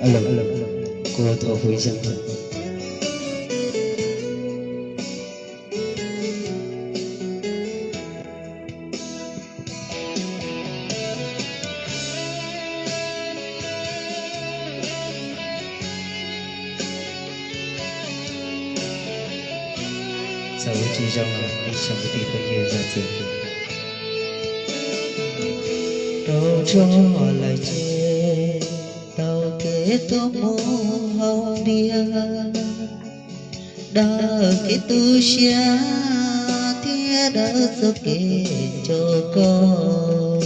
Alo, kuv thov hu ib zaug. Txawm tsis zoo los ib tsoom kwv tij phooj ywg zam txim. Rau tso lawm ces tau kev tuaj mus hauv tiag, dawb kev tu siab thiab dawb txoj kev nco koj.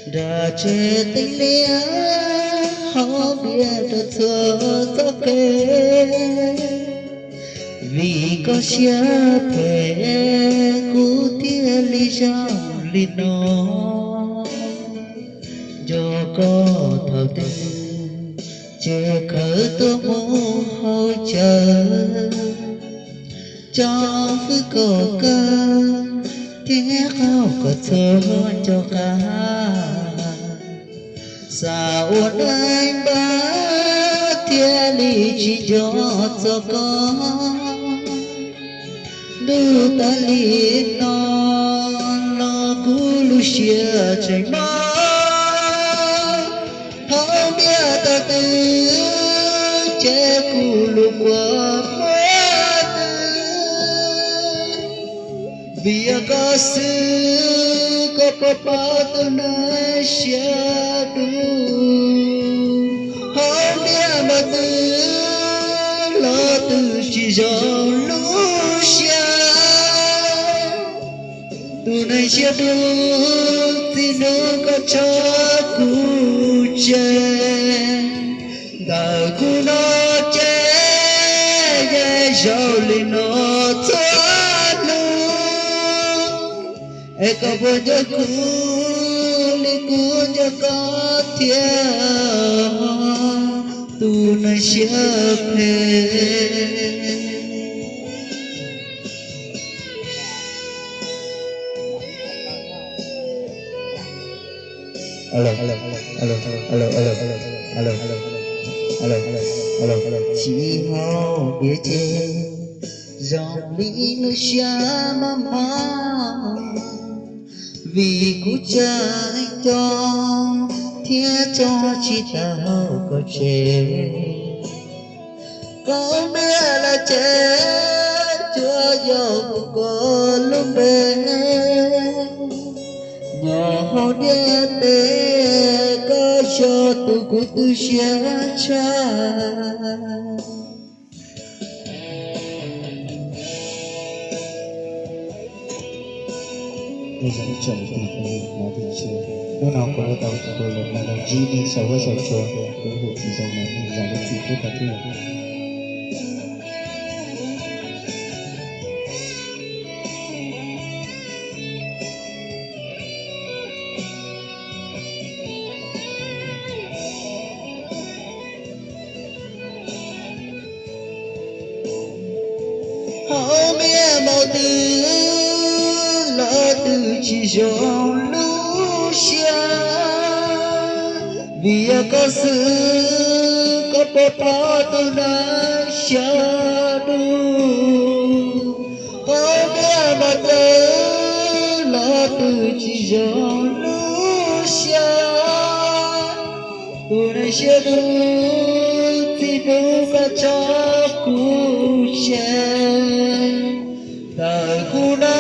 Nram tsev teeb liab hauv npias rau txhua txoj kev, vim koj siab phem kuv thiaj li zoo li no. Nco koj thaum twg ces khawb tuaj mus hauv chaw, tso hwj kom kawg thiab qaug kom txhua nco qab. Xav ua neej npab thiaj li tsis nco txog koj. Ntuj tas li no los kuv lub siab tseem mob, thaum ntiaj tag twg ces kuv lub kua muag twg. Vim yog koj xwb koj puas paub tus neeg siab dub, hauv ntiaj teb twg los twb tsis zoo lub siab. Tus neeg siab dub, txij hnub koj tso kuv tseg, ntawm kuv no ces yeej zoo li no txhua hnub. Es koj puas nco kuv li kuv nco koj thiab, tus neeg siab phem? Tsis hau diav ces zoo li lub siab mos mos, vim kuv tseem nco thiab tso tsis tau koj tseg. Koj npiaj lawm ces tsuas yog kuv koj lub npe, nyob hauv ntiaj teb koj yog tus kuv tu siab tshaj. Hnub no kuv yuav tau tus lus no los ntsib nej saum huab saum cua, kuv hu tsis zoo los nej zam lub txim pub tag thiab. Hauv ntiaj teb twg los twb tsis zoo lub siab, vim yog koj xwb koj puas paub tus neeg siab dub. Hauv ntiaj teb twg los twb tsis zoo lub siab, tus neeg siab dub, txij hnub koj tso kuv tseg, ntawm kuv no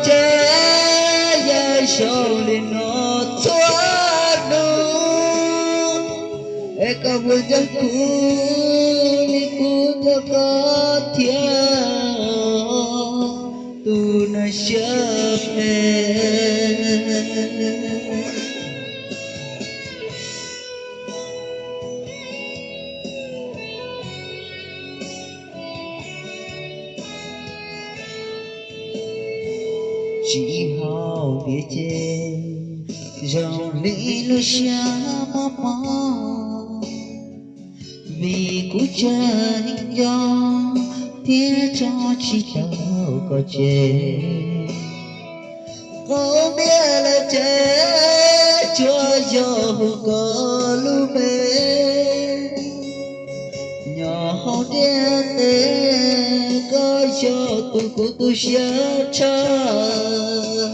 ces yeej zoo li no txhua hnub. Es koj puas nco kuv li kuv nco koj thiab, tus neeg siab phem? Tsis hau diav ces zoo li lub siab mos mos, vim kuv tseem nco thiab tso tsis tau koj tseg. Koj npiaj lawm ces tsuas yog hu koj lub npe, kuv tu siab tshaj.